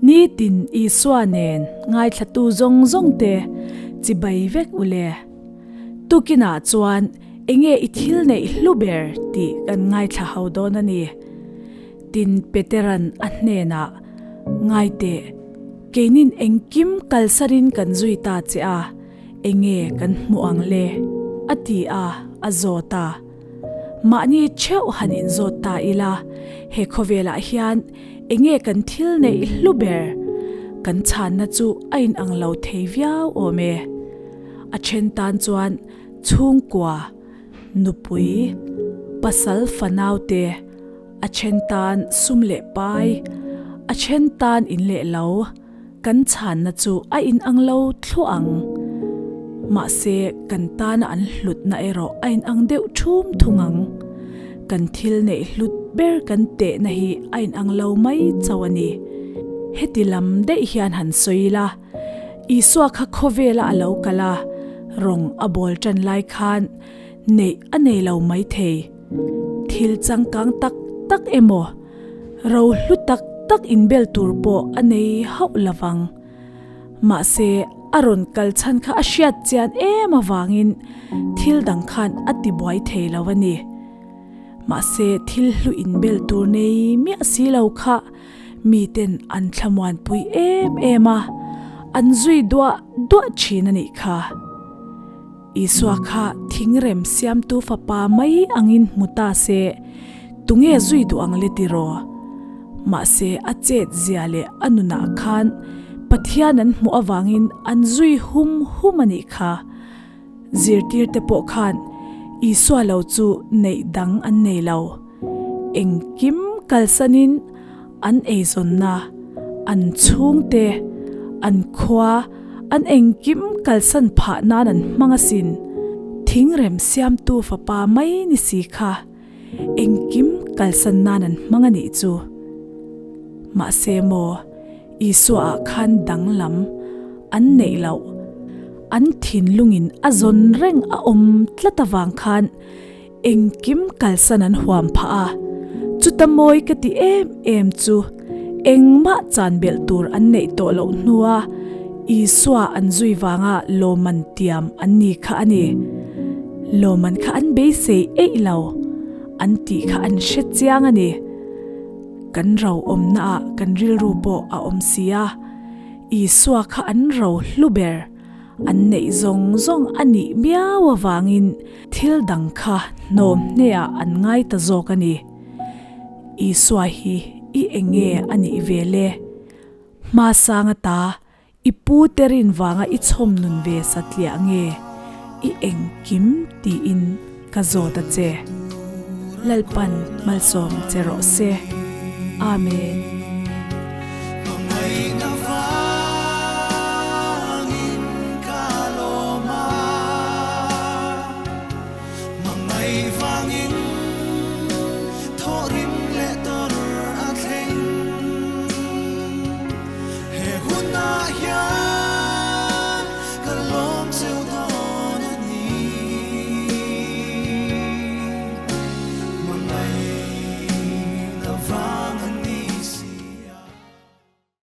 Nitin Isua nen ngaithlatu zawng zawngte chibai vek u le. Tukinah chuan enge i thil neih hlu ber tih kan ngaithla ho dawn a ni. Tin Peteran a hnenah, Ngaiteh, keinin engkim kalsarin kan zui ta che a, enge kan hmuh ang le? a ti a, a zawt a. Mahni theuh han inzawt ta ila, he khawvelah hian enge kan thil neih hlu ber? Kan chhanna chu a inang lo thei viau awm e. A then tan chuan chhungkua, nupui, pasal fanaute, a then tan sum leh pai, a then tan in leh lo. Kan chhanna chu a inang lo thluah ang. Mahse, kan tana an hlutna erawh a inang deuh thum thung ang. Kan thil neih hlut ber kan tehna hi a inang lo mai chauh a ni. Heti lam daih hian han sawi ila, Isua kha khawvela a lo kal a, rawng a bawl tan lai khan neih a nei lo maithei. Thil changkang tak tak emaw, ro hlu tak tak inbel tur pawh a nei hauh lo vang. Mahse, a rawn kal chhan kha a hriat chian em avangin thil dang khan a tibuai thei lo a ni. Mahse, thil hlu inbel tur nei miah si lo kha miten an thlamuanpui em em a, an zui duah duah thin a nih kha. Isua kha thingrem siamtu fapa mai angin hmu ta se, tunge zui duh ang le tiraw? Mahse a chet zia leh a nunah khan Pathian an hmuh avangin an zui hum hum a nih kha. Zirtirte pawh khan Isua lo chu neih dang an nei lo. Engkim kalsanin an eizawnna, an chhungte, an khua, an engkim kalsan phah nan an hmang asin. Thingrem siamtu fapa mai ni si kha engkim kalsan nan an hmang a nih chu. Mahse maw, Isua ah khan danglam an neih loh, an thinlungin a zawn reng a awm tlat avang khan Engkim kalsan an huam phah a, chuta mawi ka ti em em chu engmah chan belh tur an neih tawh loh hnua Isua an zui vanga lawmman tiam an ni kha a ni. Lawmman kha an beisei eih lo, an tih kha an hre chiang a ni. Kan ro awmnaah kan rilru pawh a awm si a, Isua kha an ro hlu ber. An neih zawng zawng a nih miau avangin thil dang kha hnawm hneah an ngai ta zawk a ni. Isua hi i enge a nih ve le? Hma sang ata i pu te rin vanga i chhawm nun ve satliah nge i engkim tiin ka zawt a che. Lalpan malsawm che rawh se. Amen.